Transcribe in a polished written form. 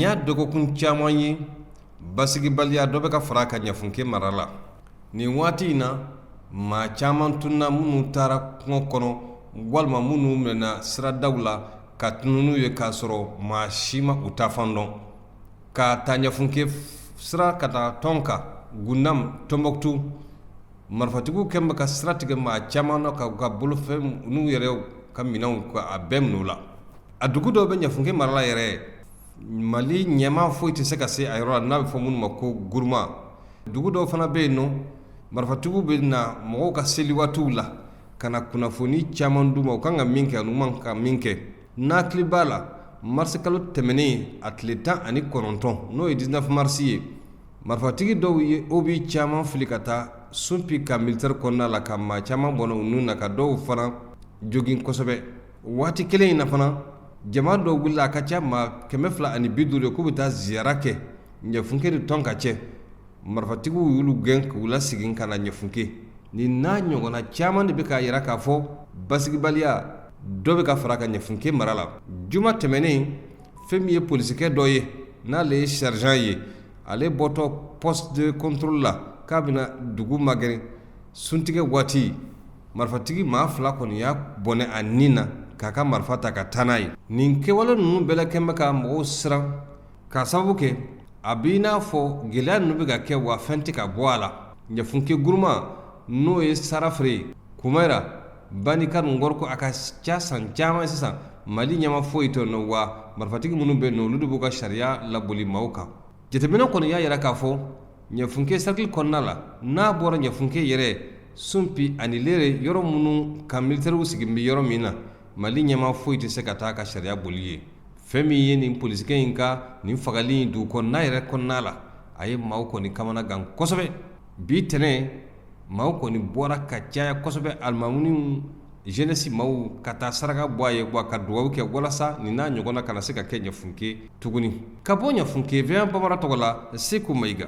Nin y'a dɔgɔkun caman ye, basigibaliya dɔ bɛ ka fara a kan Ɲafunke mara la. Nin waati in na, maa caman tununna minnu taara kungo kɔnɔ walima minnu minɛna siradaw la ka tunun n'u ye k'a sɔrɔ maa si ma u taafan dɔn. Ka taa Ɲafunke sira ka taa Tɔnka, Gundam, Tɔnbɔkutu, marifatigiw kɛlen bɛ ka sira tigɛ maa caman na ka u ka bolofɛn n'u yɛrɛ ka minɛnw ka a bɛɛ minɛ u la. A dugu dɔw bɛ Ɲafunke mara la yɛrɛ, Mali ɲɛmaa foyi tɛ se ka se a yɔrɔ la n'a bɛ fɔ minnu ma ko guruma. Dugu dɔw fana bɛ yen nɔ, marifatigiw bɛ na mɔgɔw ka seli waatiw la ka na kunnafoni caman d'u ma, u kan ka min kɛ ani u man ka min kɛ. N'a hakili b'a la, marisikalo tɛmɛnen a tile 19, n'o ye 19 mars ye, marifatigi dɔw ye obus caman fili ka taa Sunpi camp militaire kɔnɔna la ka maa caman bɔnɛ u ni na, ka dɔw fana jogin kosɛbɛ. Waati kelen in na fana, jama dɔw wulila, a ka ca maa 250 ye, k'u bɛ taa ziyara kɛ Ɲɛfunke ni Tɔnka cɛ. Marifatigiw y'olu gɛn k'u lasegin ka na Ɲɛfunke. Nin n'a ɲɔgɔnna caman de bɛ k'a jira k'a fɔ basigibaliya dɔ bɛ ka fara a kan Ɲɛfunke mara la. Juma tɛmɛnen, fɛn min ye polisikɛ dɔ ye, n'ale ye sergent ye, ale bɔtɔ poste de contrôle la k'a bɛna dugu magɛrɛ suntigɛ waati, marifatigi maa fila kɔni y'a bɔnɛ a ni na k'a ka marifa ta ka taa n'a ye. Nin kɛwale ninnu bɛɛ kɛlen bɛ ka mɔgɔw siran k'a sababu kɛ a b'i n'a fɔ gɛlɛya ninnu bɛ ka kɛ wa fɛn tɛ ka bɔ a la. Ɲɛfunke guruma n'o ye Sarafere ye, Kumayira, Banika Ngɔriko, a ka ca san caman sisan, Mali ɲɛmaa foyi tɛ yen nɔ, wa marifatigi minnu bɛ yen nɔ, olu de b'u ka sariya laboli maaw kan. Jateminɛ kɔni y'a jira k'a fɔ Ɲɛfunke cercle kɔnɔna la, n'a bɔra Ɲɛfunke yɛrɛ, Sunpi ani Lere, yɔrɔ minnu camp militairew sigilen bɛ yɔrɔ min na, Mali ɲɛmaa foyi tɛ se ka taa ka sariya boli yen. Fɛn min ye nin polisikɛ in ka nin fagali in dugu kɔnɔna yɛrɛ kɔnɔna la, a ye maaw kɔni kamana gan kosɛbɛ. Bi tɛnɛn, maaw kɔni bɔra ka caya kosɛbɛ, alimamuw, jeunesse maaw ka taa saraka bɔ a ye wa ka dugawu kɛ walasa nin n'a ɲɔgɔnna kana se ka kɛ Ɲafunke tuguni. Ka bɔ Ɲafunke, VOA Bambara tɔgɔ la, Seku Mayiga.